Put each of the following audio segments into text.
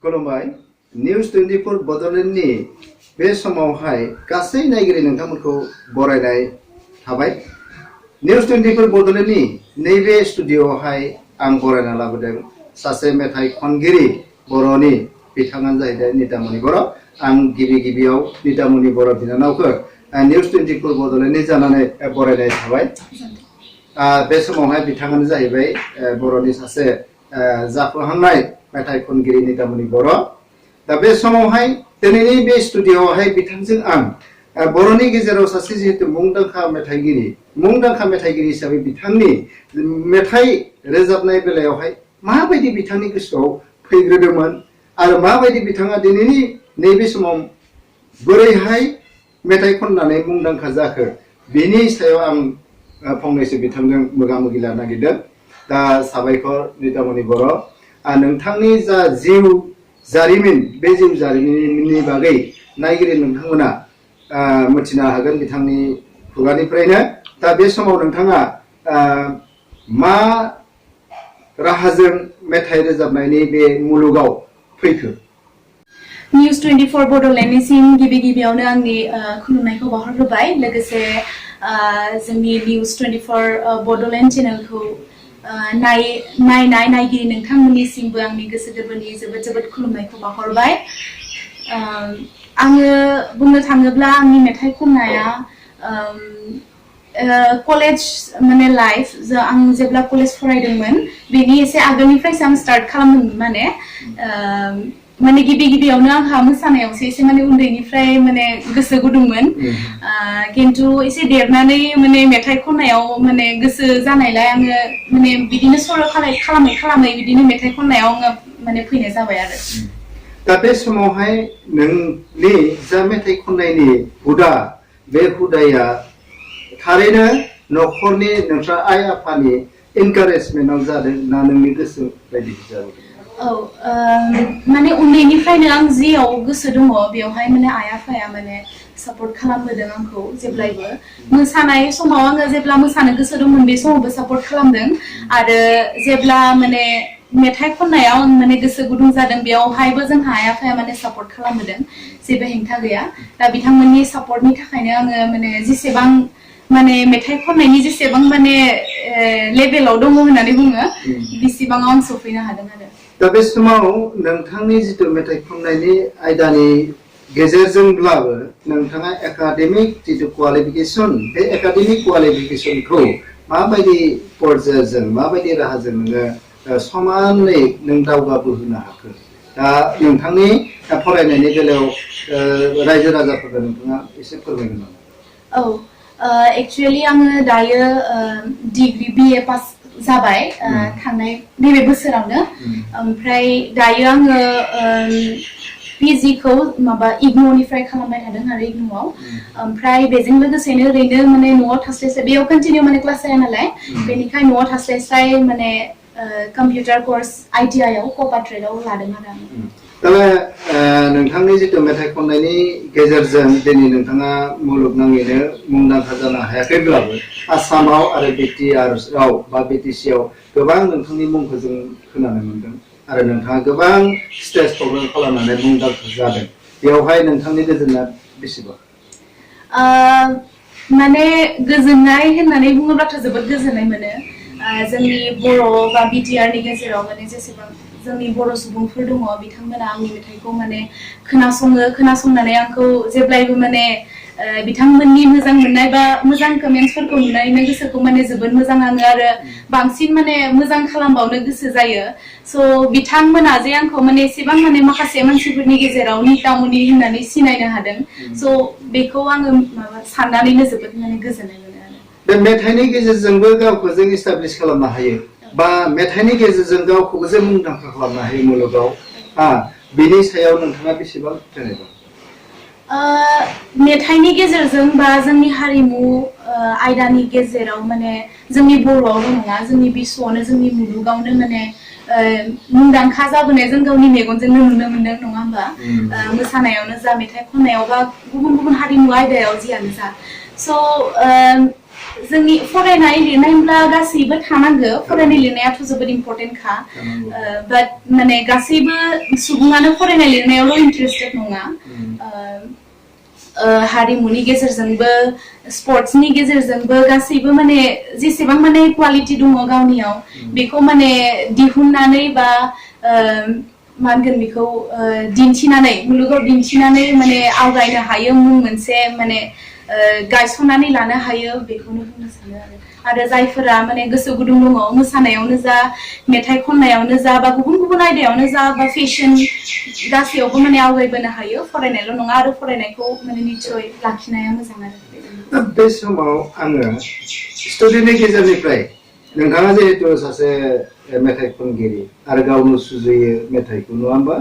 खुलुमबाय निउज 24 बड'लेण्डनि बे समावहाय गासै नायगिरि नोंथांमोनखौ बरायनाय थाबाय। निउज 24 बड'लेण्डनि नैबे स्टुडिअ'आवहाय आं बरायना लाबोदों सासे मेथाइ खनगिरि बर'नि बिथाङानो जाहैबाय नितामनि बर'। आं गिबियाव नितामनि बर' बिनानावखौ निउज 24 बड'लेण्डनि जानानै बरायनाय थाबाय। बे समावहाय बिथाङानो जाहैबाय बर'नि सासे जाफुहांनाय मेथाइ खनगिरि नितामनि बर'। दा बे समावहाय दिनैनि बे स्टुडिअ'आवहाय बिथांजों आं बर'नि गेजेराव सासे जिहेतु मुंदांखा मेथाइगिरि हिसाबै बिथांनि मेथाइ रोजाबनाय बेलायावहाय माबायदि बिथांनि गोसोआव फैग्रोदोंमोन आरो माबायदि बिथाङा दिनैनि नैबे समाव बोरैहाय मेथाइ खननानै मुंदांखा जाखो बेनि सायाव आं फंनैसो बिथांजों मोगा-मोगि लानो नागिरदों। दा साबायखर नितामनि बर'। नोंथांनि जा जिउ जारिमिन बे जिउ जारिमिननि बागै नायगिरि नोंथांमोना मिथिनो हागोन बिथांनि खुगानिफ्रायनो। दा बे समाव नोंथाङा मा राहाजों मेथाइ रोजाबनायनि बे मुलुगाव फैखो? निउज 24 बड'लेण्डनिसिम गिबियावनो आंनि खुलुमनायखौ बावहरग्रोबाय। लोगोसे जोंनि निउज 24 बड'लेण्ड चेनेलखौ नायनाय नायगिरि नोंथांमोननिसिमबो आंनि गोसो गोरबोनि जोबोद खुलुमनायखौ बावहरबाय। आङो बुंनो थाङोब्ला आंनि मेथाइ खननाया कलेज माने लाइफ आं जेब्ला कलेज फरायदोंमोन बेनि एसे आगोलनिफ्रायसो आं स्टार्ट खालामदोंमोन। माने गिबियावनो आंहा मोसानायावसो एसे माने उन्दैनिफ्राय माने गोसो गुदुंमोन। किन्तु एसे देरनानै माने मेथाइ खननायाव माने गोसो जानायलाय आङो माने बिदिनो सर' खालामै बिदिनो मेथाइ खननायाव आङो माने फैनाय जाबाय आरो। दा बे समावहाय नोंनि जा मेथाइ खननायनि हुदा बे हुदाया थारैनो न'खरनि नोंस्रा आइ आफानि इनकारेजमेन्टआव जादों ना नोंनि गोसो बायदि जादों? माने उन्दैनिफ्रायनो आं जियाव गोसो दङ बेवहाय माने आइ आफाया माने सापर्ट खालामबोदों आंखौ जेब्लायबो। मोसानाय समाव आङो जेब्ला मोसानो गोसो दंमोन बे समावबो सापर्ट खालामदों आरो जेब्ला माने मेथाइ खननायाव आं माने गोसो गुदुं जादों बेयावहायबो जोंहा आइ आफाया माने सापर्ट खालामबोदों, जेबो हेंथा गैया। दा बिथांमोननि सापर्टनि थाखायनो आङो माने जेसेबां माने मेथाइ खननायनि जेसेबां माने लेभेलाव दङ होननानै बुङो बेसेबाङाव आं सफैनो हादों आरो। दा बे समाव नोंथांनि जिथु मेथाइ खननायनि आयदानि गेजेरजोंब्लाबो नोंथाङा एकाडेमिक जिथु क्वालिफिकेसन बे एकाडेमिक क्वालिफिकेसनखौ माबायदि पर्यायजों माबायदि राहाजों नोङो समानै नों दावगाबोहोनो हाखो? दा नोंथांनि फरायनायनि बेलायाव रायजो राजाफोरखौ नोंथाङा एसे फोरमायगोन नामा? एक्चुअलि आङो दायो डिग्री BA पास जाबाय थांनाय नैबे बोसोरावनो। ओमफ्राय दायो आङो PGखौ माबा इग्न'निफ्राय खालामबाय थादों आरो इग्न'आव। ओमफ्राय बेजों लोगोसेनो ओरैनो माने न'आव थास्लायस्लाय बेयाव कन्टिनिउ माने क्लास जाया नालाय बेनिखायनो न'आव थास्लायस्लाय माने कम्पिउटार कर्स ITI आव कपाट्रेटआव लादों आरो आं। नोंथांनि जिथु मेथाइ खननायनि गेजेरजों दिनै नोंथाङा मुलुगनाङैनो मुंदांखा जानो हायाखैब्लाबो आसामाव आरो BTRआव बा BTC आव गोबां नोंथांनि मुंखौ जों खोनानो मोनदों आरो नोंथाङा गोबां स्टेज प्रग्राम खालामनानै मुंदांखा जादों। बेवहाय नोंथांनि गोजोननाया बेसेबां? माने गोजोननाय होननानै बुङोब्लाथ' जोबोद गोजोननाय मोनो। जोंनि बर' बा BTRनि गेजेराव माने जेसेबां जोंनि बर' सुबुंफोर दङ बिथांमोना आंनि मेथाइखौ माने खोनासंनानै आंखौ जेब्लायबो माने बिथांमोननि मोजां मोननाय बा मोजां कमेन्ट्सफोरखौ नुनानैनो गोसोखौ माने जोबोद मोजां नाङो आरो बांसिन माने मोजां खालामबावनो गोसो जायो। स' बिथांमोना जे आंखौ माने एसेबां माने माखासे मानसिफोरनि गेजेराव नितामनि होननानै सिनायनो हादों, स' बेखौ आङो साननानैनो जोबोद माने गोजोननाय मोनो आरो। बे मेथाइनि गेजेरजोंबो गावखौ जों इस्टाब्लिश खालामनो हायो बा मेथाइनि गेजेरजों गावखौबो जों मुंदांखा खालामनो हायो मुलुगाव। बेनि सायाव नोंथाङा बेसेबां फोथायनाय दं? मेथाइनि गेजेरजों बा जोंनि हारिमु आयदानि गेजेराव माने जोंनि बर'आवल' नङा जोंनि बिश्वआवनो जोंनि मुलुगावनो माने मुंदांखा जाबोनाय जों गावनि मेगनजोंनो नुनो मोनदों, नङा होमबा? मोसानायावनो जा मेथाइ खननायाव बा गुबुन हारिमु आयदायाव जियानो जा। स' जोंनि फरायनाय लिरनायब्ला गासैबो थानांगौ फरायनाय लिरनायाथ' जोबोद इम्पर्टेन्टखा बाट माने गासैबो सुबुङानो फरायनाय लिरनायावल' इन्टारेस्टेड नङा हारिमुनि गेजेरजोंबो स्पर्ट्सनि गेजेरजोंबो गासैबो माने जेसेबां माने क्वालिटि दङ गावनियाव बेखौ माने दिहुननानै बा मा होनगोन बेखौ दिन्थिनानै मुलुगाव दिन्थिनानै माने आवगायनो हायो मुं मोनसे माने गायसननानै लानो हायो बेखौनो बुंनो सानो आरो जायफोरा माने गोसो गुदुं दङ मोसानायावनो जा मेथाइ खननायावनो जा बा गुबुन गुबुन आयदायावनो जा बा फेशन गासैयावबो माने आवगायबोनो हायो फरायनायल' नङा आरो फरायनायखौ माने निस्सय लाखिनाया मोजां आरो बे समाव आङो स्टुडिअनि गेजेरनिफ्राय नोंथाङा जिहेतु सासे मेथाइ खनगिरि आरो गावनो सुजुयो मेथाइखौ नङा होमबा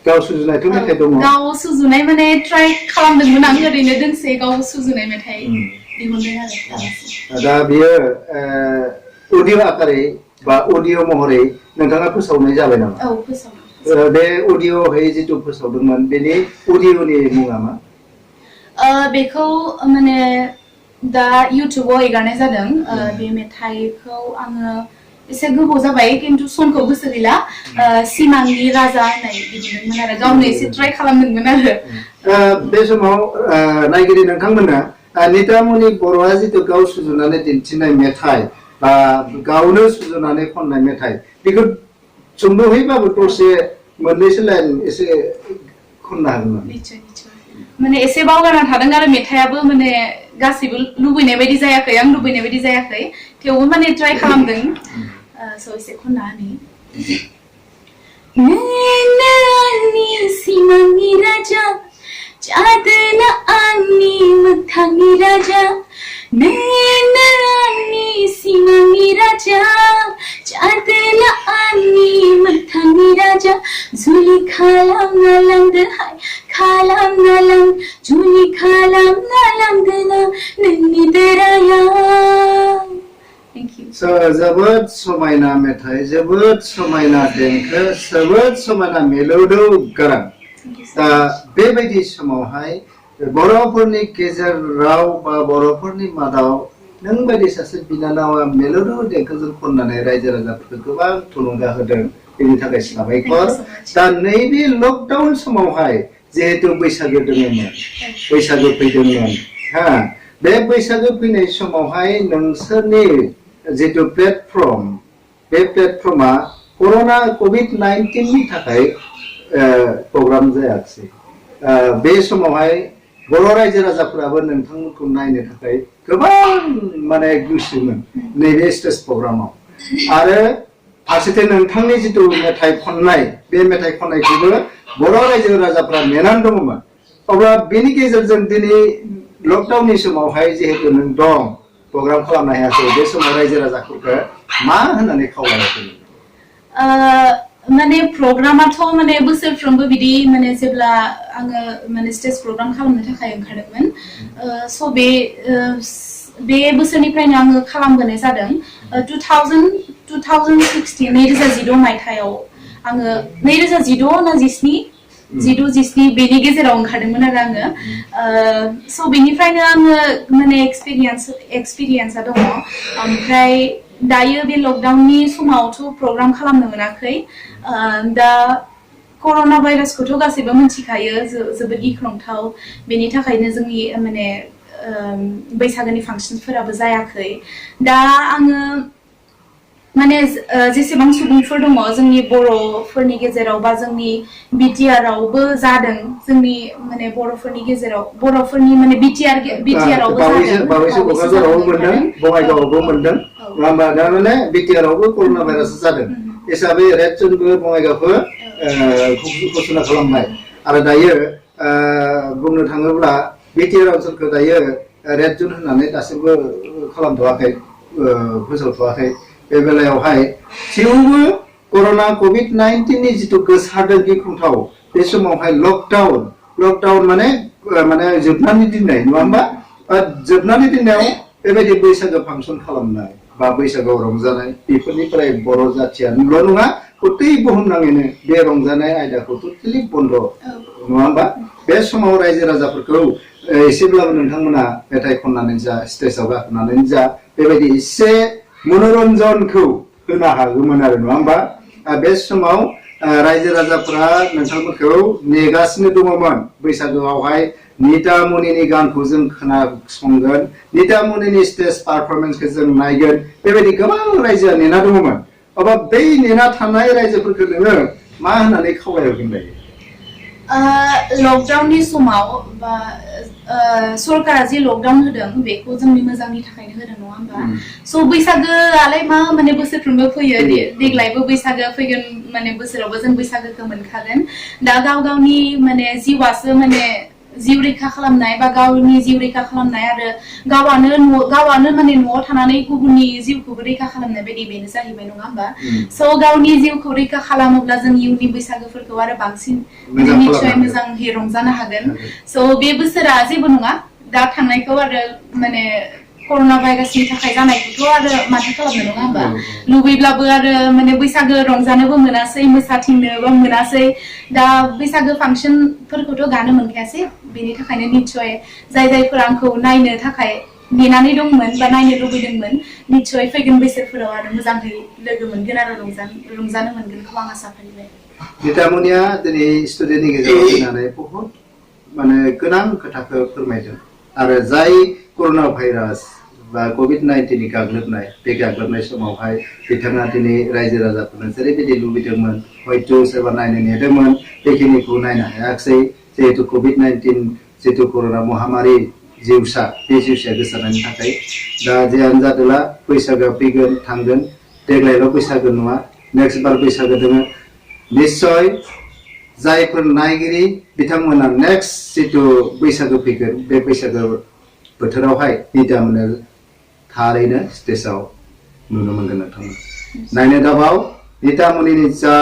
गाव सुजुनायथ' मेथाइ दङ गाव सुजुनाय माने ट्राइ खालामदोंमोन आं ओरैनो दोंसे गाव सुजुनाय मेथाइ दिहुनदों आरो दा बियो अडिअ आकारै बा अडिअ महरै नोंथाङा फोसावनाय जाबाय नामा औ फोसावदों बे अडिअहै जितु फोसावदोंमोन बेनि अडिअनि मुङा मा बेखौ माने दा इउटुबाव एगारनाय जादों बे मेथाइखौ आङो एसे गोबाव जाबाय खिन्थु समखौ गोसो गैला सिमांनि राजा होननाय दिहुनदोंमोन आरो गावनो एसे ट्राइ खालामदोंमोन आरो बे समाव नायगिरि नोंथांमोना नितामनि बर'आ जितु गाव सुजुनानै दिन्थिनाय मेथाइ बा गावनो सुजुनानै खननाय मेथाइ बेखौ सुंद'हैबाबो दसे मोननैसो लाइन एसे खननो हागोन नामा निस्सय माने एसे बावगारना थादों आरो मेथाइयाबो माने गासैबो लुबैनाय बायदि जायाखै आं लुबैनाय बायदि जायाखै थेवबो माने ट्राइ खालामदों स' एसे खनना होनि नैनानि सिमांनि राजा चादना आंनि मोगथांनि राजा नैनानि सिमांनि राजा चादना आंनि मोगथांनि राजा जुलि खालामना लांदोहाय खालामना लां जुलि खालामना लांदोना नोंनि देराया जोबोद समायना मेथाइ जोबोद समायना देंखो जोबोद समायना मिलौदो गारां दा बेबायदि समावहाय बर'फोरनि गेजेराव बा बर'फोरनि मादाव नों बायदि सासे बिनानावा मिलौदो देंखोजों खननानै रायजो राजाफोरखौ गोबां थुलुंगा होदों बेनि थाखाय साबायखर दा नैबे लकडाउन समावहाय जिहेतु बैसागो दङमोन बैसागो फैदोंमोन बे बैसागो फैनाय समावहाय नोंसोरनि जितु प्लेटफर्म बे प्लेटफर्मा कर'ना COVID-19 नि थाखाय प्रग्राम जायाखिसै बे समावहाय बर' रायजो राजाफोराबो नोंथांमोनखौ नायनो थाखाय गोबां माने गोसोमोन नैबे स्टेज प्रग्रामाव आरो फारसेथिं नोंथांनि जितु मेथाइ खननाय बे मेथाइ खननायखौबो बर' रायजो राजाफ्रा नेनानै दङमोन अब्ला बेनि गेजेरजों दिनै लकडाउननि समावहाय जिहेतु नों दं प्रग्राम खालामनो हायाखै बे समाव रायजो राजाफोरखौ मा होननानै खावलायदों माने प्रग्रामाथ' माने बोसोरफ्रोमबो बिदि माने जेब्ला आङो माने स्टेज प्रग्राम खालामनो थाखाय ओंखारदोंमोन स' बे बोसोरनिफ्रायनो आङो खालामबोनाय जादों 2016 मायथाइयाव आङो 2016 ना 17 बेनि गेजेराव ओंखारदोंमोन आरो आङो स' बेनिफ्रायनो आङो माने एक्सपिरियेन्सआ दङ ओमफ्राय दायो बे लकडाउननि समावथ' प्रग्राम खालामनो मोनाखै दा कर'ना भाइरासखौथ' गासैबो मिथिखायो जोबोद गिख्रंथाव बेनि थाखायनो जोंनि माने बैसागोनि फांसनफोराबो जायाखै दा आङो माने जेसेबां सुबुंफोर दङ जोंनि बर'फोरनि गेजेराव बा जोंनि बिटिआरआवबो जादों जोंनि माने बर'फोरनि गेजेराव बर'फोरनि माने बिटिआरआवबो जादों बावैसो क'क्राझारावबो मोनदों बङाइगावआवबो मोनदों नङा होमबा दा माने बिटिआरआवबो कर'ना भाइरास जादों हिसाबै रेड जोनबो बङाइगावखौ घोषणा खालामबाय आरो दायो बुंनो थाङोब्ला बिटिआर ओनसोलखौ दायो रेड जोन होननानै दासिमबो खालामथ'वाखै फोसावथ'वाखै बे बेलायावहाय थेवबो कर'ना COVID-19 नि जितु गोसारदों गिख्रंथाव बे समावहाय लकडाउन माने जोबनानै दोननाय नङा होमबा जोबनानै दोननायाव बेबायदि बैसागो फांसन खालामनाय बा बैसागोआव रंजानाय बेफोरनिफ्राय बर' जाथियाल' नङा गथै बुहुमनाङैनो बे रंजानाय आयदाखौ टटेलि बन्द' नङा होमबा बे समाव रायजो राजाफोरखौ एसेब्लाबो नोंथांमोना मेथाइ खननानै जा स्टेजाव गाखोनानै जा बेबायदि एसे मनोरन्जनखौ होनो हागौमोन आरो नङा होमबा बे समाव रायजो राजाफोरा नोंथांमोनखौ नेगासिनो दङमोन बैसागोआवहाय नितामुनिनि गानखौ जों खोनासंगोन नितामुनिनि स्टेज पारफरमेन्सखौ जों नायगोन बेबायदि गोबां रायजोआ नेना दङमोन अब्ला बै नेना थानाय रायजोफोरखौ नोङो मा होननानै खावलायहरगोन दायो लकडाउननि समाव बा सरकारा जे लकडाउन होदों बेखौ जोंनि मोजांनि थाखायनो होदों नङा होमबा स' बैसागोआलाय मा माने बोसोरफ्रोमबो फैयो देग्लायबो बैसागो फैगोन माने बोसोरावबो जों बैसागोखौ मोनखागोन दा गाव गावनि माने जिउआसो माने जिउ रैखा खालामनाय बा गावनि जिउ रैखा खालामनाय आरो गावानो माने न'आव थानानै गुबुननि जिउखौबो रैखा खालामनाय बायदि बेनो जाहैबाय नङा होमबा स' गावनि जिउखौ रैखा खालामोब्ला जों इयुननि बैसागोफोरखौ आरो बांसिन निश्चय मोजाङै रंजानो हागोन स' बे बोसोरा जेबो नङा दा थांनायखौ आरो माने कर'ना भाइरासनि थाखाय जानायखौथ' आरो माथो खालामनो नङा होमबा लुबैब्लाबो आरो माने बैसागो रंजानोबो मोनासै मोसाथिंनोबो मोनासै दा बैसागो फांसनफोरखौथ' गानो मोनखायासै बेनि थाखायनो निश्चय जायफोरा आंखौ नायनो थाखाय नेनानै दंमोन बा नायनो लुबैदोंमोन निश्चय फैगोन बोसोरफोराव आरो मोजाङै लोगो मोनगोन आरो रंजानो मोनगोनखौ आं आसा फारिबाय नितामुनिया दिनै स्टुडिय'नि गेजेराव फैनानै बहुद माने गोनां खोथाखौ फोरमायदों आरो जाय कर'ना भाइरास बा कभिड-19नि गाग्लोबनाय बे गाग्लोबनाय समावहाय बिथाङा दिनै रायजो राजाफोरनो जेरैबायदि लुबैदोंमोन हयथ' सोरबा नायनो नेदोंमोन बेखिनिखौ नायनो हायाखिसै जिहेतु कभिड-19 जिहेतु कर'ना महामारि जिउसा बे जिउसाया गोसारनायनि थाखाय दा जियानो जादोंला बैसागोआ फैगोन थांगोन देग्लायल' बैसागो नङा नेक्स्ट बार बैसागो दङ निश्चय जायफोर नायगिरि बिथांमोना नेक्स्ट जितु बैसागो फैगोन बे बैसागो बोथोरावहाय नितामुनिया थारैनो स्टेजाव नुनो मोनगोन नोंथांमोन नायनो दाबाव नितामुनिनि जा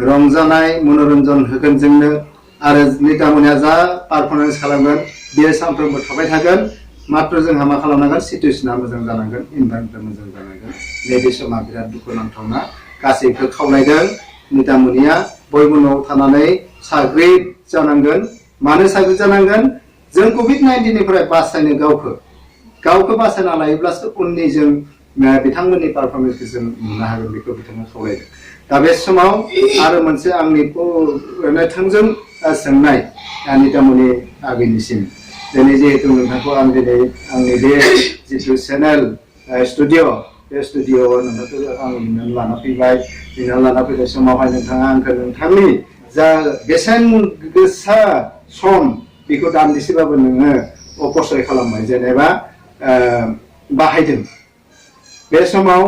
रंजानाय मनोरन्जन होगोन जोंनो आरो नितामुनिया जा पारफरमेन्स खालामगोन बेयो सानफ्रोमबो थाबाय थागोन मात्र जोंहा मा खालामनांगोन सिटुएसना मोजां जानांगोन इनभाइरनमेन्टआ मोजां जानांगोन नैबे समा बिराद दुखुनांथावना गासैबो खावलायदों नितामुनिया बयबो न'आव थानानै साग्रिद जानांगोन मानो साग्रिद जानांगोन जों कभिड-19निफ्राय बासायनो गावखौ बासायना लायोब्लासो उननि जों बिथांमोननि पारफरमेन्सखौ जों नुनो हागोन बेखौ बिथाङा खावलायदों दा बे समाव आरो मोनसे आंनि थोंजों सोंनाय नितामुनि आगैनिसिम दिनै जिहेतु नोंथांखौ आं दिनै आंनि बे जितु चेनेल स्टुडिअ बे स्टुडिअआव नोंथांखौ आं लिंनानै लाना फैबाय समावहाय नोंथाङा आंखौ नोंथांनि जा बेसेन गोसा सम बेखौ दान्दिसेबाबो नोङो अपसय खालामबाय जेनेबा बाहायदों बे समाव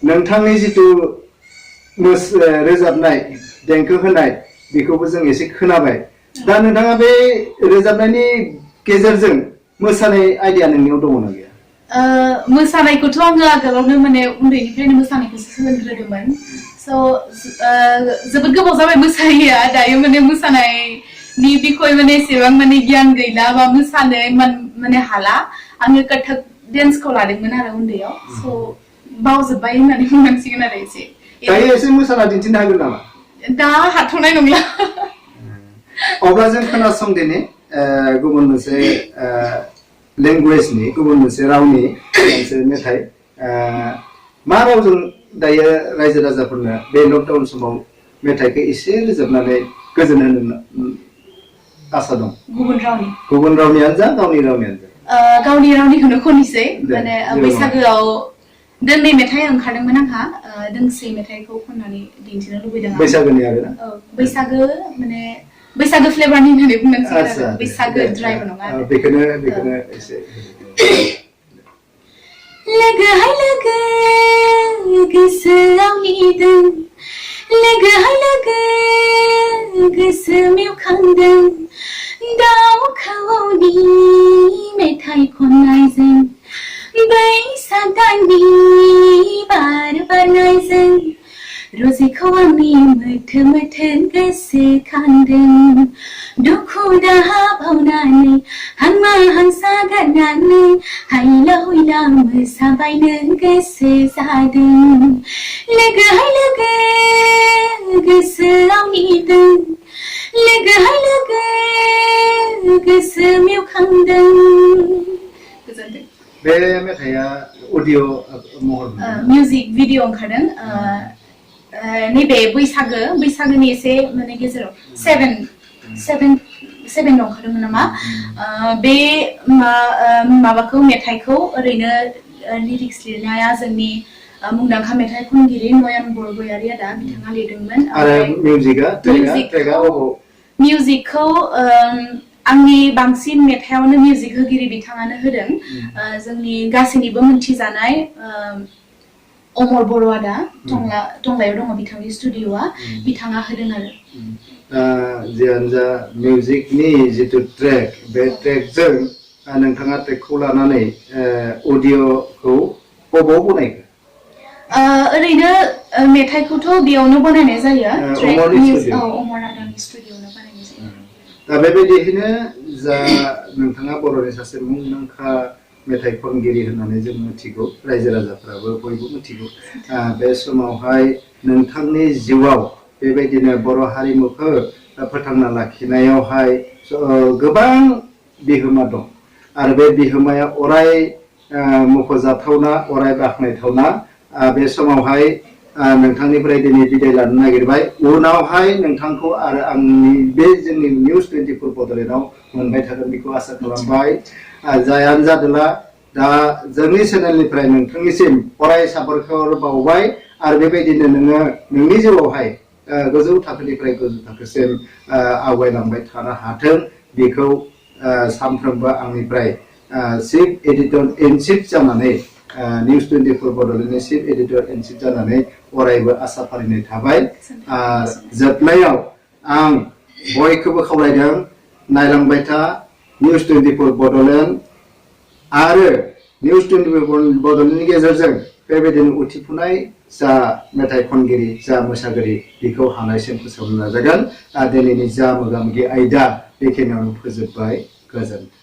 नोंथांनि जितु रोजाबनाय देंखो होनाय बेखौबो जों एसे खोनाबाय दा नोंथाङा बे रोजाबनायनि गेजेरजों मोसानाय आइडिया नोंनियाव दङना गैया मोसानायखौथ' आङो आगोलावनो माने उन्दैनिफ्रायनो मोसानायखौसो सोलोंग्रोदोंमोन स' जोबोद गोबाव जाबाय मोसायैया दायो माने मोसानायनि बिखय माने एसेबां माने गियान गैला बा मोसानो माने हाला आङो कथक डेन्सखौ लादोंमोन आरो उन्दैयाव स' बावजोब्बाय होननानै बुंनांसिगोन आरो एसे दायो एसे मोसाना दिन्थिनो हागोन नामा दा हाथ'नाय नंला अब्ला जों खोनासंदिनि गुबुन मोनसे लेंगुवेजनि गुबुन मोनसे रावनि मोनसे मेथाइ मा रावजों दायो रायजो राजाफोरनो बे लकडाउन समाव मेथाइखौ एसे रोजाबनानै गोजोन होनो आसा दं गुबुन रावनियानो जा गावनि रावनियानो जा गावनि रावनिखौनो खननोसै माने बैसागोआव दोंनै मेथाइ ओंखारदोंमोन आंहा दोंसे मेथाइखौ खननानै दिन्थिनो लुबैदों बैसागोनि आरोना बैसागो माने बैसागो फ्लेभारनि होननानै बुंनांसिगोन आरो बैसागो द्राइबो नङा बेखौनो एसे लोगोहाय लोगो गोसोआव नेदों लोगोहाय लोगो गोसो मेवखांदों दाउ खौवौनि मेथाइ खननायजों बैसाग दाननि बार बारनायजों रजेखौ आंनि मोथो मोथो गोसोखांदों दुखु दाहा बावनानै हांमा हांसा गारनानै हायला हुइला मोसाबायनो गोसो जादों लोगोहाय लोगो गोसोआव नेदों लोगोहाय लोगो गोसो बे मेथाइया अडिअ महर मिउजिक भिडिअ ओंखारदों नैबे बैसागोनि एसे माने गेजेराव 7 ओंखारदोंमोन नामा बे माबाखौ मेथाइखौ ओरैनो लिरिक्स लिरनाया जोंनि मुंदांखा मेथाइ खनगिरि नयन बरगयारिया दा बिथाङा लिरदोंमोन आरो मिउजिकखौ आंनि बांसिन मेथाइयावनो मिउजिक होगिरि बिथाङानो होदों जोंनि गासैनिबो मोनथिजानाय अमर बर'आ दा टंलायाव दङ बिथांनि स्टुडिअ'आ बिथाङा होदों आरो जियानो जा मिउजिकनि जितु ट्रेक बे ट्रेकजों नोंथाङा ट्रेकखौ लानानै अडिअ'खौ बबाव बनायखो ओरैनो मेथाइखौथ' बेयावनो बनायनाय जायो अमर आदानि स्टुडिअ'आवनो बानायनाय जायो दा बेबायदियैनो जा नोंथाङा बर'नि सासे मुंदांखा मेथाइ खनगिरि होननानै जों मिथिगौ रायजो राजाफ्राबो बयबो मिथिगौ बे समावहाय नोंथांनि जिउआव बेबायदिनो बर' हारिमुखौ फोथांना लाखिनायावहाय गोबां बिहोमा दं आरो बे बिहोमाया अराय मख'जाथावना अराय बाख्नायथावना बे समावहाय नोंथांनिफ्राय दिनै बिदाय लानो नागिरबाय उनावहाय नोंथांखौ आरो आंनि बे जोंनि निउस 24 बड'लेण्डआव मोनबाय थागोन बेखौ आसा खालामबाय जायानो जादोंला दा जोंनि चेनेलनिफ्राय नोंथांनिसिम अराय साबायखर बावबाय आरो बेबायदिनो नोङो नोंनि जिउआवहाय गोजौ थाखोनिफ्राय गोजौ थाखोसिम आवगायलांबाय थानो हाथों बेखौ सानफ्रोमबो आंनिफ्राय चिफ एडिटर इन चिफ जानानै निउस 24 बड'लेण्डनि चिफ एडिटर इन चिफ जानानै अरायबो आसा फारिनाय थाबाय जोबनायाव आं बयखौबो खावलायदों नायलांबाय था निउस 24 बड'लेण्ड आरो निउस 24 बड'लेण्डनि गेजेरजों बेबायदिनो उथिफुनाय जा मेथाइ खनगिरि जा मोसागिरि बेखौ हानायसिम फोसावनो नाजागोन दिनैनि जा मोगा मोगि आयदा बेखिनियावनो फोजोबबाय गोजोन्थों